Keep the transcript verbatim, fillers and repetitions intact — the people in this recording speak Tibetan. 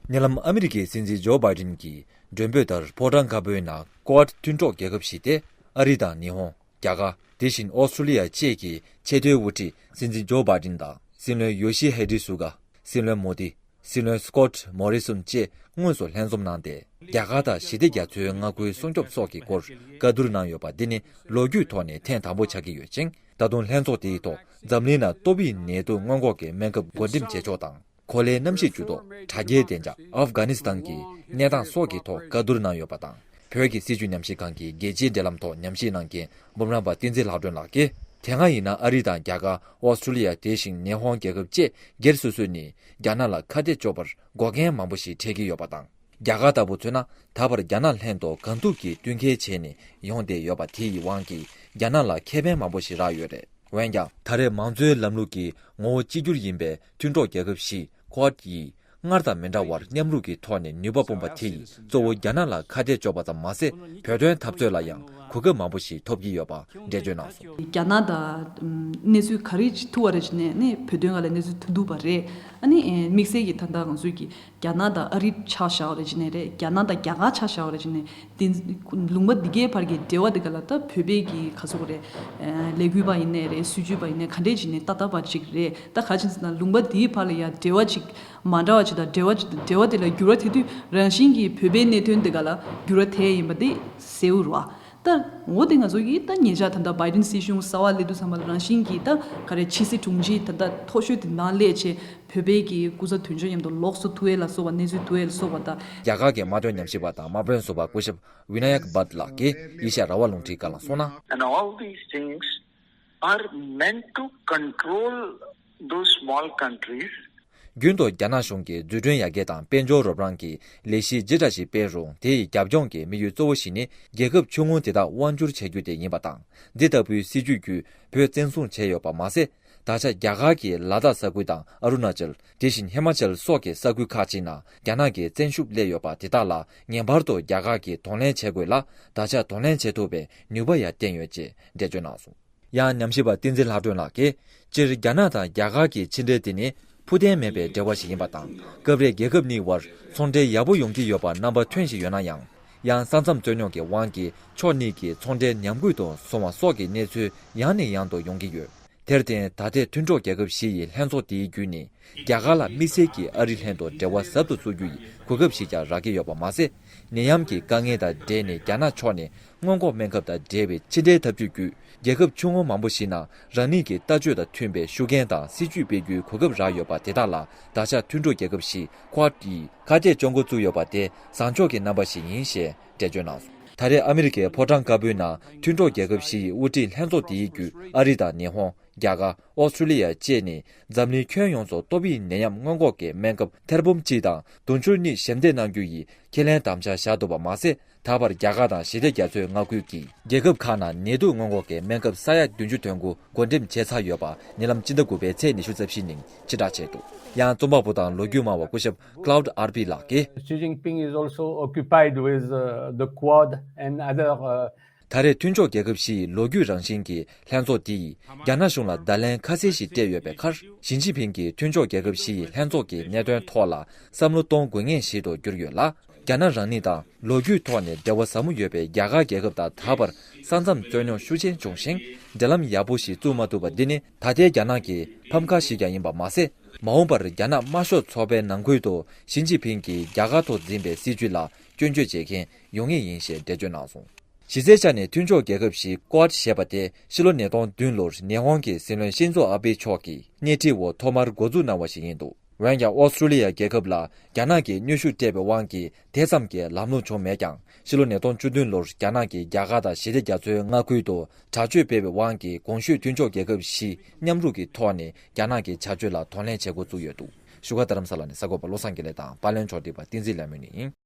ཉེ་ལམ་ཨ་མི་རི་ཀའི་སྲིད་འཛིན་ཇོ་བྷའི་ཏིན་གྱིས་མགྲོན་འབོད་ལྟར་ཕོ་བྲང་དཀར་པོའི་ནང་ཀོ་ཨེཌ་མཐུན་གྲོགས་རྒྱལ་ཁབ་བཞི་སྟེ། ཨ་རི་དང་ཉི་ཧོང་། རྒྱ་གར། དེ་བཞིན་ཨོ་སི་ཀྲུ་ལི་ཡ་བཅས་ཀྱི་ཆེས་མཐོའི་དབུ་ཁྲིད་སྲིད་འཛིན་ཇོ་བྷའི་ཏིན་དང་། སྲིད་བློན་ཡོ་ཤི་ཧེ་ཌི་སུ་ག། སྲིད་བློན་མོ་དི། སྲིད་བློན་སྐོཊ་མོ་རི་སོན་བཅས་དངོས་སུ་ལྷན་འཛོམས་གནང་སྟེ། རྒྱ་གར་དང་ཞི་བདེ་རྒྱ་མཚོའི་མངའ་ཁུལ་སྲུང་སྐྱོབ་སོགས་ཀྱི་སྐོར་བཀའ་བསྡུར་གནང་ཡོད་པ་འདི་ནི་ལོ་རྒྱུས་ཐོག་ནས་ཐེངས་དང་པོ་ཆགས་ཀྱི་ཡོད་ཅིང་། ད་དུང་ལྷན་ཚོགས་དེའི་ཐོག་འཛམ་གླིང་ནང་ཏོག་དབྱིབས་ནད་དུག་སྔོན་འགོག་གི་སྨན་ཁབ་བགོ་འགྲེམས་བྱེད་ཕྱོགས་དང་། གོ་ལའི་གནམ་གཤིས་འགྱུར་ལྡོག་དྲ་རྒྱའི་བདེ་འཇགས། ཨབ་གྷ་ནི་སི་ཐན་གྱི་གནས་སྟངས་སོགས་ཀྱི་ཐོག་བཀའ་བསྡུར་གནང་ཡོད་པ་དང་། བོད་ཀྱི་སྲིད་བྱུས་ཉམས་ཞིབ་ཁང་གི་རྒྱལ་སྤྱིའི་འབྲེལ་ལམ་ཐོག་ཉམས་ཞིབ་གནང་མཁན་འབུམ་རམས་པ་བསྟན་འཛིན་ལྷག་སྒྲོན་ལགས་ཀྱིས། དེ་སྔ་ཡིན་ན་ཨ་རི་དང་རྒྱ་གར། ཨོ་སི་ཀྲུ་ལི་ཡ། དེ་བཞིན་ཉི་ཧོང་རྒྱལ་ཁབ་བཅས་སྒེར་སོ་སོ་ནས་རྒྱ་ནག་ལ་ཁ་གཏད་གཅོག་པར་འགོག་རྐྱེན་མང་པོ་ཞིག་འཕྲད་ཀྱི་ཡོད་པ་དང་། རྒྱ་གར་ལྟ་བུ་མཚོན་ན། ད་བར་རྒྱ་ནག་ལྷན་དུ་གང་ཐུབ་ཀྱིས་བསྟུན་མཁས་བྱས་ནས་ཡོང་བསྡད་ཡོད་པ་དེ་ཡི་དབང་གིས་རྒྱ་ནག་ལ་ཁེ་ཕན་མང་པོ་ཞིག་རག་ཡོད་རེད། འོན་ཀྱང་། ད་རེས་མང་གཙོའི་ལམ་ལུགས་ཀྱི་ངོ་བོ་གཅིག་གྱུར་ཡིན་པའི་མཐུན་གྲོགས་རྒྱལ་ཁབ་བཞི། ཀོ་ཨེཌ་ཡིས་སྔར་དང་མི་འདྲ་བར་མཉམ་རུབ་ཀྱི་ཐོག་ནས་ནུས་པ་སྤུངས་པ་དེ་ཡིས་གཙོ་བོ་རྒྱ་ནག་ལ་ཁ་གཏད་གཅོག་པ་ཙམ་མ་ཟད། བོད་དོན་འཐབ་རྩོད་ལ་ཡང་གོ་སྐབས་མང་པོ་ཞིག་ཐོབ་ཀྱི་ཡོད་པ་འགྲེལ་བརྗོད་གནང་སོང་། རྒྱ་ནག་དང་གནས་ཚུལ་ག་རེ་ཐུག་པ་རེད་ཅེ་ནས་ནི་བོད་དོན་སྒང་ལ་གནས་ཚུལ་ཐུག་འདུག་པ་རེད། ཨ་ནི་དམིགས་བསལ་གྱི་ད་ལྟ་ང་ཚོས་ཀྱི་རྒྱ་ནག་དང་ཨ་རི་ཆ་བཞག་པ་རེད་ཅེ་ནས་རེད། རྒྱ་ནག་དང་རྒྱ་གར་ཆ་བཞག་པ་རེད་ཅེ་ནས། དེ་ལུང་པ་འདི་གའི་བར་གྱི་འབྲེལ་བ་དེ་ག་ལ་ད་བོད་པའི་གི་ག་ཚོད་རེད། ལས་འགུལ་པ་ཡིན་ནའི་རེད། སྲིད་བྱུས་པ་ཡིན་ནའི་ག་འདྲས་ཅིག་ནས་ཏག་ཏག་པ་ཅིག་རེད། ད་ག་ཅིག་ཟེར་ན་ལུང་པ་འདིའི་བར་ལ་ཡ་འབྲེལ་བ་ཅིག་མ་འདྲ་བ་ཅིག་དང་འབྲེལ་བ་ཅིག་དང་འབྲེལ་བ་དེ་ལ་འགྱུར་བ་ཐེབས་དུས་རང་བཞིན་གྱིས་བོད་པའི་གནད་དོན་དེ་ག་ལ་འགྱུར་བ་ཐེབས་ཡིན་པ་དེ་གསལ་པོ་རེད་བ། ད་འོ་དེ་ང་ཚོ་གིས་ད་ཉེ་ཆར་ད་ལྟ་བྷའི་ཌེན་སྲིད་གཞུང་གསར་པ་སླེབས་དུས་ཙམ་པ་ལ་རང་བཞིན་གྱིས་ད་ག་རེ་ཕྱི་སྲིད་དྲུང་ཆེ་ད་ལྟ་མཐོ་ཤོས་དེ་ནང་སླེབས་བྱས། བོད་པའི་གི་སྐུ་ཚབ་དོན་གཅོད་མཉམ་དུ་ལོགས་སུ་ཐུག་ཡས་ལ་སོགས་པ་གནས་ཚུལ་ཐུག་ཡས་ལ་སོགས་པ་དང་། རྒྱ་གར་གྱི་དམག་དོན་ཉམས་ཞིབ་པ་དང་དམག་དཔོན་ཟུར་པ་སྐུ་ཞབས་ཝི་ན་ཡག་བྷཊ་ལགས་ཀྱིས་ཨེ་ཤ་ཡ་རང་དབང་རླུང་འཕྲིན་ཁང་ལ་གསུངས་ན། And all these things are meant to control those small countries. རྒྱུན་དུ་རྒྱ་ནག་གཞུང་གིས་འཛུགས་སྐྲུན་ཡར་རྒྱས་དང་དཔལ་འབྱོར་རོགས་རམ་གྱི་ལས་གཞི་ཇི་འདྲ་ཞིག་སྤེལ་རུང་། དེ་ཡི་རྒྱབ་ལྗོངས་ཀྱི་དམིགས་ཡུལ་གཙོ་བོ་ཞིག་ནི་རྒྱལ་ཁབ་ཆུང་ངུ་དེ་དག་དབང་བསྒྱུར་བྱ་རྒྱུ་དེ་ཡིན་པ་དང་། འདི་ལྟ་བུའི་སྲིད་ཇུས་བརྒྱུད་བོད་བཙན་བཟུང་བྱས་ཡོད་པ་མ་ཟད། ད་ཆ་རྒྱ་གར་གྱི་ལ་དྭགས་ས་ཁུལ་དང་ཨ་རུ་ན་ཅལ། དེ་བཞིན་ཧི་མ་ཅལ་སོགས་ཀྱི་ས་ཁུལ་ཁག་ཅིག་ནང་རྒྱ་ནག་གི་བཙན་ཤུགས་སླེབས་ཡོད་པ་དེ་དག་ལ་ངེས་པར་དུ་རྒྱ་གར་གྱིས་གདོང་ལེན་བྱེད་དགོས་ལ། ད་ཆ་གདོང་ལེན་བྱེད་ཐུབ་པའི་ནུས་པ་ཡང་བསྟན་ཡོད་ཅེས་འགྲེལ་བརྗོད་གནང་སོང་། ཡང་ཉམས་ཞིབ་པ་བསྟན་འཛིན་ལྷག་སྒྲོན་ལགས་ཀྱིས། སྤྱིར་རྒྱ་ནག་དང་རྒྱ་གར་གྱི་ཕྱི་འབྲེལ་དེ་ནི་ཕུགས་བརྟན་མེད་པའི་འབྲེལ་བ་ཞིག་ཡིན་པ་དང་། སྐབས་རེ་རྒྱལ་ཁབ་གཉིས་བར་ཚོང་འབྲེལ་ཡག་པོ་ཡོང་གི་ཡོད་པ་རྣམ་པ་ཐོན་བཞིན་ཡོད་ན་ཡང་། ཡང་ས་མཚམས་རྩོད་རྙོག་གི་དབང་གིས་ཕྱོགས་གཉིས་ཀྱི་ཚོང་འབྲེལ་ཉམས་རྒུད་དུ་སོང་བ་སོགས་ཀྱི་གནས་ཚུལ་ཡང་ནས་ཡང་དུ་ཡོང་གི་ཡོད། དེར་བརྟེན། ད་ཐེངས་མཐུན་གྲོགས་རྒྱལ་ཁབ་བཞི་ཡི་ལྷན་ཚོགས་དེའི་བརྒྱུད་ནས། རྒྱ་གར་ལ་དམིགས་བསལ་གྱིས་ཨ་རི་ལྷན་དུ་འབྲེལ་བ་ཟབ་ཏུ་བཙུགས་རྒྱུ་ཡི་གོ་སྐབས་ཤིག་ཀྱང་རག་གི་ཡོད་པ་མ་ཟད། ནད་ཡམས་ཀྱི་དཀའ་ངལ་དང་འབྲེལ་ནས་རྒྱ་ནག་ཕྱོགས་ནས་སྔོན་འགོག་སྨན་ཁབ་དང་འབྲེལ་བའི་ཕྱི་འབྲེལ་ཐབས་ཇུས་བརྒྱུད། རྒྱལ་ཁབ་ཆུང་ངུ་མང་པོ་ཞིག་ནང་རང་ཉིད་ཀྱི་ལྟ་སྤྱོད་དང་མཐུན་པའི་ཤུགས་རྐྱེན་དང་སྲིད་ཇུས་སྤེལ་རྒྱུའི་གོ་སྐབས་རག་ཡོད་པ་དེ་དག་ལ། ད་ཆ་མཐུན་གྲོགས་རྒྱལ་ཁབ་བཞི་ཁོ་ཊ་ཡིས་ཁ་གཏད་གཅོག་འགོ་བཙུགས་ཡོད་པ་དེ་བཟང་ཕྱོགས་ཀྱི་རྣམ་པ་ཞིག་ཡིན་ཞེས་འགྲེལ་བརྗོད་གནང་སོང་། ད་རེས་ཨ་མི་རི་ཀའི་ཕོ་བྲང་དཀར་པོའི་ནང་མཐུན་གྲོགས་རྒྱལ་ཁབ་བཞི་ཡི་དབུ་ཁྲིད་ལྷན་ཚོགས་དེའི་བརྒྱུད། ཨ་རི་དང་ཉི་ཧོང་། རྒྱ་གར། ཨོ་སི་ཀྲུ་ལི་ཡ་བཅས་ནས་འཛམ་གླིང་ཁྱོན་ཡོངས་སུ་ཏོག་དབྱིབས་ནད་ཡམས་སྔོན་འགོག་གི་སྨན་ཁབ་ཐེར་འབུམ་གཅིག་དང་དུང་ཕྱུར་གཉིས་ཞབས་འདེགས་གནང་རྒྱུ་ཡི་ཁས་ལེན་དམ་བཅའ་བཞག་འདུག་པ་མ་ཟད། ད་བར་རྒྱ་གར་དང་ཞི་བདེ་རྒྱ་མཚོའི་མངའ་ཁུལ་གྱི་རྒྱལ་ཁབ་ཁག་ནང་ནད་དུག་སྔོན་འགོག་གི་སྨན་ཁབ་ས་ཡ་བདུན་ཅུ་དོན་དགུ་བགོ་འགྲེམས་བྱས་ཚར་ཡོད་པ་ཉེ་ལམ་སྤྱི་ཟླ་དགུ་པའི་ཚེས་ཉི་ཤུ་རྩ་བཞི་ཉིན་ཕྱིར་བསྒྲགས་བྱས་འདུག། ཡང་རྩོམ་པ་པོ་དང་ལོ་རྒྱུས་སྨྲ་བ་སྐུ་ཞབས་Claude Arpi ལགས་ཀྱིས། Xi Jinping is also occupied with, uh, the Quad and other, uh, ད་རེས་མཐུན་ཕྱོགས་རྒྱལ་ཁབ་བཞི་ཡི་ལོ་རྒྱུས་རང་བཞིན་གྱི་ལྷན་ཚོགས་འདི་ཡིས་རྒྱ་ནག་གཞུང་ལ་བརྡ་ལན་ཁ་གསལ་ཞིག་སྤྲད་ཡོད་པའི་ཁར། ཞི་ཅིན་ཕིང་གིས་མཐུན་ཕྱོགས་རྒྱལ་ཁབ་བཞི་ཡི་ལྷན་ཚོགས་ཀྱི་གནད་དོན་ཐོག་ལ་བསམ་བློ་གཏོང་དགོས་ངེས་ཤིག་ཏུ་གྱུར་ཡོད་ལ། རྒྱ་ནག་རང་ཉིད་དང་ལོ་རྒྱུས་ཐོག་ནས་འབྲེལ་བ་ཟབ་མོ་ཡོད་པའི་རྒྱ་གར་རྒྱལ་ཁབ་དང་ད་བར་ས་མཚམས་རྩོད་རྙོག་ཤུགས་ཆེན་བྱུང་ཞིང་། འབྲེལ་ལམ་ཡག་པོ་ཞིག་བཙུགས་མ་ཐུབ་པ་འདི་ནི་ད་ལྟའི་རྒྱ་ནག་གི་ཕམ་ཁ་ཞིག་ཀྱང་ཡིན་པ་མ་ཟད། མ་འོངས་པར་རྒྱ་ནག་དམར་ཤོག་ཚོགས་པའི་ནང་ཁུལ་དུ་ཞི་ཅིན་ཕིང་གིས་རྒྱ་གར་ཐོག་འཛིན་པའི་སྲིད་བྱུས་ལ་སྐྱོན་བརྗོད་བྱེད་མཁན་ཡོང་ངེས་ཡིན་ཞེས་འགྲེལ་བརྗོད་གནང་སོང་། གཞི་རྩའི་ཆ་ནས་མཐུན་ཕྱོགས་རྒྱལ་ཁབ་བཞི་ཀོ་ཨེཌ་ཞེས་པ་དེ་ཕྱི་ལོ་ཉིས་སྟོང་བདུན་ལོར་ཉི་ཧོང་གི་སྲིད་བློན་ཤིན་ཛོ་ཨ་བྷེ་མཆོག་གིས་སྣེ་ཁྲིད་འོག་ཐོག་མར་འགོ་འཛུགས་གནང་བ་ཞིག་ཡིན་འདུག། འོན་ཀྱང་ཨོ་སི་ཀྲུ་ལི་ཡ་རྒྱལ་ཁབ་ལ་རྒྱ་ནག་གིས་གནོན་ཤུགས་སྤྲད་པའི་དབང་གིས་དེ་ཙམ་གྱི་ལམ་ལྷོང་བྱུང་མེད་ཀྱང་། ཕྱི་ལོ་ཉིས་སྟོང་བཅུ་བདུན་ལོར་རྒྱ་ནག་གིས་རྒྱ་གར་དང་ཞི་བདེ་རྒྱ་མཚོའི་མངའ་ཁུལ་དུ་དྲག་སྤྱོད་སྤེལ་བའི་དབང་གིས་གོང་ཞུས་མཐུན་ཕྱོགས་རྒྱལ་ཁབ་བཞི་མཉམ་རུབ་ཀྱི་ཐོག་ནས་རྒྱ་ནག་གི་བྱ་སྤྱོད་ལ་གདོང་ལེན་བྱེད་འགོ་བཙུགས་ཡོད་འདུག། བཞུགས་སྒར་རྡ་རམ་ས་ལ་ནས་གསར་འགོད་པ་བློ་བཟང་དགེ་ལེགས་དང་པར་ལེན་ཕྱོགས་སྒྲིག་པ་བསྟན་འཛིན་ལྷ་མོ་ནས་ཡིན།